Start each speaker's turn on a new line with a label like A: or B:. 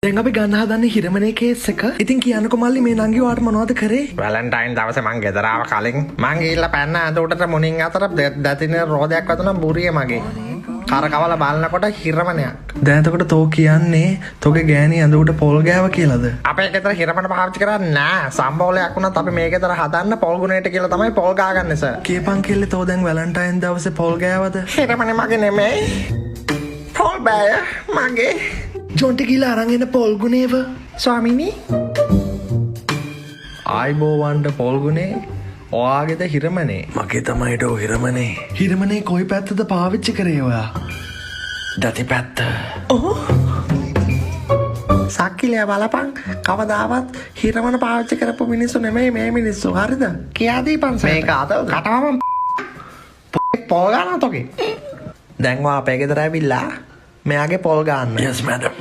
A: දැන් අපි ගන්න හදන්නේ හිරමනේ කේස් එක. ඉතින් කියන්නකෝ මල්ලි, මේ නංගි ඔයාට මොනවද කරේ?
B: වැලන්ටයින් දවසේ මං ගෙදර ආව කලින් මං ගිහිල්ලා පැන්න ඇඳ උඩට මුණින් අතර දතින රෝදයක් වැදුනා බුරිය මගේ. කරකවල බලනකොට හිරමනයක්.
A: දැන් එතකොට තෝ කියන්නේ තෝගේ ගෑණි ඇඳ උඩ පොල් ගෑව කියලාද?
B: අපේ ගෙදර හිරමන පාවිච්චි කරන්නේ නෑ. සම්බෝලයක් වුණත් අපි මේ ගෙදර හදන්න පොල් ගුණයට කියලා තමයි පොල් ගාගන්නේ සර්.
A: කියපන් කෙල්ලේ, තෝ දැන් වැලන්ටයින් දවසේ පොල් ගෑවද?
B: හිරමනේ මගේ නෙමෙයි. පොල් බෑය මගේ.
A: ජොන්ටි, ගිහලා අරන් එන පොල් ගුණේව.
B: ස්වාමීනි.
A: ආයිබෝවන්ට, පොල්ගුණේ ඔයාගේද හිරමනේ? මගේ තමයි ඩෝ හිරමනේ. හිරමනේ කොයි පැත්තද පාවිච්චි කරේ ඔයා? දති පැත්ත.
B: සක්කිලයා බලපන්, කවදාවත් හිරමන පාවිච්චි කරපු මිනිස්සු නෙමෙයි මේ මිනිස්සු, හරිද? කියා දීපන් සර්. මේක අද කටවම පොල් ගන්නවා තෝගේ. දැන් ඔයා අපේ ගෙදර ඇවිල්ලා මෙයාගේ පොල් ගන්න.
A: Yes, madam.